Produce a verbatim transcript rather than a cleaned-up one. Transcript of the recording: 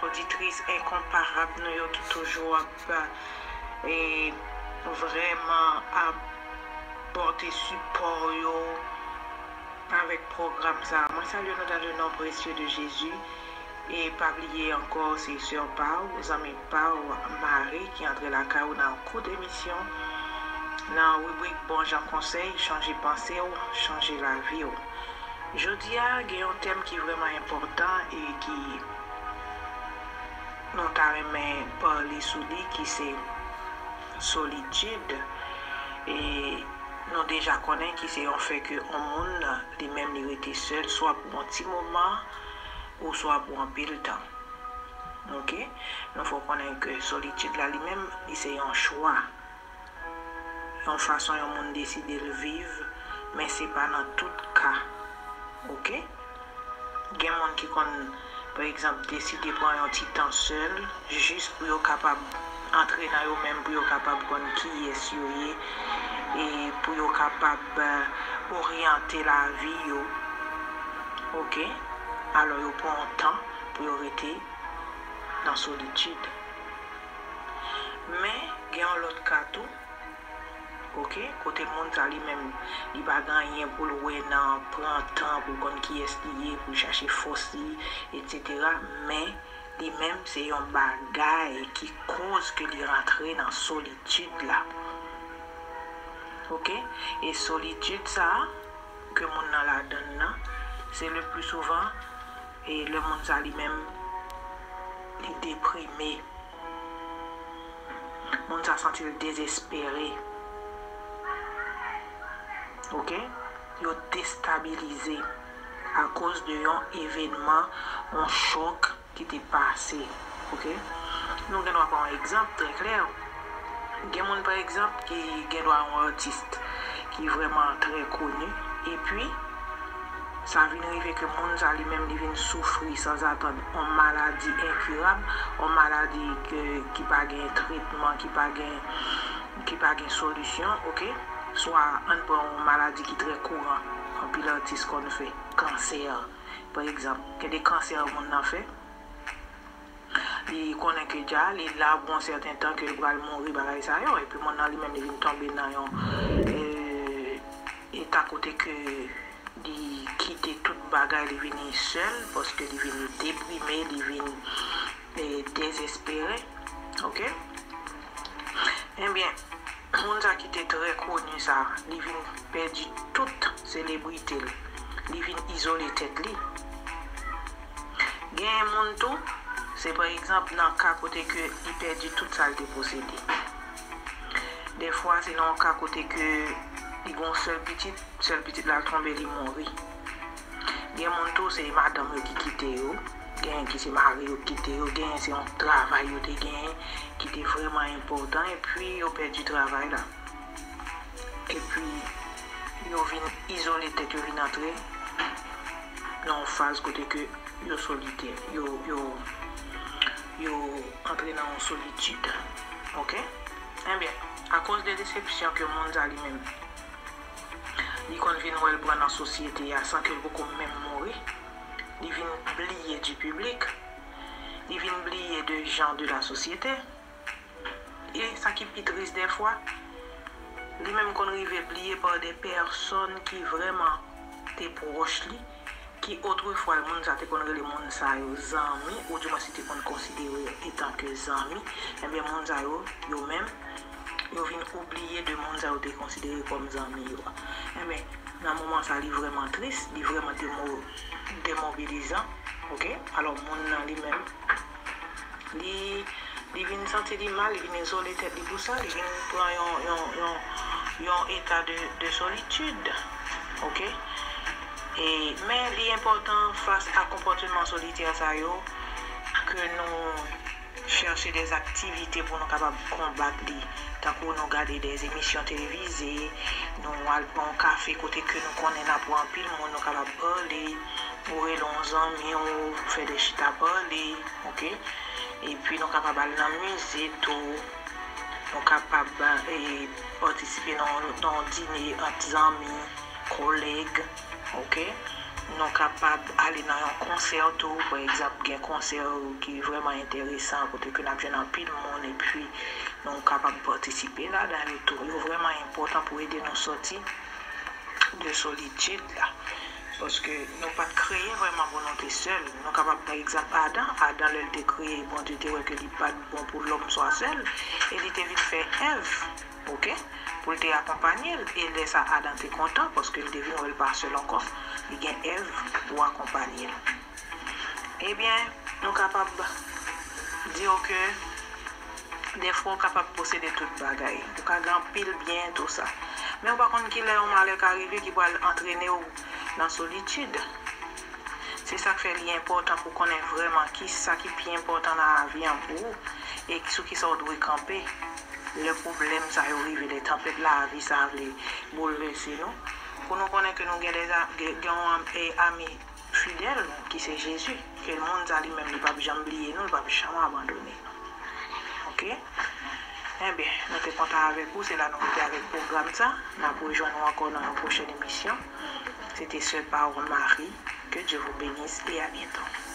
Oditris enkonparab nou yo ki toujou ap e, vrèman ap pòte sipò yo avèk pwogram sa a. Mwen salye nou dans le nom précieux de Jésus. E pa bliye ankò, se sè pa w, zanmi pa w, Marie ki antre lakay ou nan yon kout emisyon nan ribrik Bon Jan Konsèy, chanje panse w, chanje lavi w. Jodi a, gen yon tèm ki vrèman enpòtan e ki nou ta renmen pale sou li, ki se solitid. E nou deja konnen ki se yon fè ke yon moun, li menm, li rete sèl, swa pou yon ti moman, ou swa pou anpil tan. Oke? Nou fè w konnen ke solitid la, li menm, li se yon chwa. Yon fason yon moun deside l viv, men se pa nan tout ka. Oke? Gen moun ki konn, pa egzanp, deside pran yon ti tan sèl, jis pou yo kapab antre nan yo menm, pou yo kapab konn kiyès yo ye, e pou yo kapab, eh, oryante lavi yo. Oke? Alò, yo pran yon tan pou yo rete nan solitid. Men, gen yon lòt ka tou, oke, kote moun sa li menm, li pa gen anyen pou l wè nan pran tan pou l konn kiyès li ye, pou l chache fòs li, etsetera. Men, li menm, se yon bagay ki koz ke li rantre nan solitid la. Oke? E solitid sa a, ke moun nan ladan l nan, se le pli souvan, e lè moun sa li menm, li deprime. Moun sa santi l dezespere. Oke? Yo destabilize akoz de yon evènman, yon chòk ki te pase. Oke? Nou gen dwa pran yon egzanp trè klè. Gen moun, pa egzanp, ki gen dwa yon atis ki vrèman trè koni, epi sa vin rive ke moun sa li menm li vin soufri sanzatann yon maladi enkirab, yon maladi ke, ki pa gen tretman, ki pa gen, ki pa gen solisyon, oke? Swa ann pran yon maladi ki trè kouran, anpil atis konn fè, kansè, pa egzanp. Gen de kansè moun nan fè, li konnen ke dja li la pou yon sèten tan, ke li pral mouri, bagay sa yo, epi moun nan li menm li vin tonbe nan yon, eh, eta kote ke li kite tout bagay, li vini sèl, paske li vin deprime, li vin, eh, dezespere. Oke? Ebyen, moun sa ki te trè koni sa, li vin pèdi tout selebrite l. Li vin izole tèt li. Gen moun tou, se pa egzanp nan ka kote ke li pèdi tout sa l te posede. Defwa, se nan yon ka kote ke li gen yon sèl pitit, sèl pitit la tonbe, li mouri. Gen moun tou, se madanm yo ki kite yo. Genyen ki se mari yo ki kite yo. Genyen se yon travay yo te genyen ki te vrèman enpòtan, epi yo pèdi travay la. Epi yo vin izole tèt yo, vin antre nan yon faz kote ke yo solitè, yo, yo, yo antre nan yon solitid. Oke? Ebyen, akoz de desepsyon ke moun sa li menm, li konn vin wè l pran nan sosyete a san ke l poko menm mouri, li vin bliye di piblik, li vin bliye de jan de la sosyete. E sa ki pi tris dèfwa, li menm konn rive bliye pa de pèsòn ki vrèman te pwòch li, ki otrefwa moun sa te konn rele moun sa yo zanmi, oudimwens li te konn konsidere etan ke zanmi, ebyen moun sa yo, yo menm, yo vin oubliye de moun sa yo te konsidere kòm zanmi yo a. Ebyen, nan moman sa li vrèman tris, li vrèman demo-, demobilizan, oke? Alò moun nan li menm, li, li vin santi li mal, li vin izole tèt li pou sa, li vin pran yon, yon, yon, yon eta de, de solitid. Oke? E, men li enpòtan fas a konpòteman solitè sa yo, ke nou chèche de aktivite pou nou kapab konbat li. Tankou nou gade de emisyon televize, nou al pran yon kafe kote ke nou konnen n ap wè anpil moun, nou kapab pale, ou rele yon zanmi w, fè de chita pale, oke? Epi nou kapab al nan mize tou, nou kapab, eh, patisipe nan, nan yon dine ant zanmi, kolèg, oke? Nou kapab ale nan yon konsè tou, pa egzanp, gen konsè ki vrèman enteresan, kote ke n ap jwenn anpil moun, epi nou kapab patisipe ladan yo tou. Yo vrèman enpòtan pou ede nou sòti de solitid la. Paske nou pa t kreye vrèman pou nou te sèl. Nou kapab pran egzanp Adan. Adan, lè l te kreye, Bondye te wè ke li pa t bon pou lòm swa sèl, e li te vin fè Èv, oke, pou l te akonpanye l. E lè sa, Adan te kontan, paske l te vin wè l pa sèl ankò. Li gen Èv pou akonpanye l. Ebyen, nou kapab di w ke dèfwa w kapab posede tout bagay. Ou ka gen anpil byen, tou sa. Men ou pa konn ki lè yon malè ka rive ki pral antrene w nan solitid. Se sa k fè li enpòtan pou konnen vrèman ki sa ki pi enpòtan nan lavi an pou ou e sou ki sa w dwe kanpe. Lè pwoblèm sa yo rive, lè tanpèt lavi sa vle boulvèse nou, pou nou konnen ke nou gen de, gen, gen yon, e, ami fidèl ki se Jezi, ke moun sa li menm li p ap janm bliye nou, li p ap janm abandone nou. Oke? Enben, nou te kontan avèk ou, se la nou rete avèk pwogram sa. N ap rejwenn ou ankò nan yon pwochèn emisyon. Se te Sè Pawòl Mari. Que Dieu vous bénisse et à bientôt.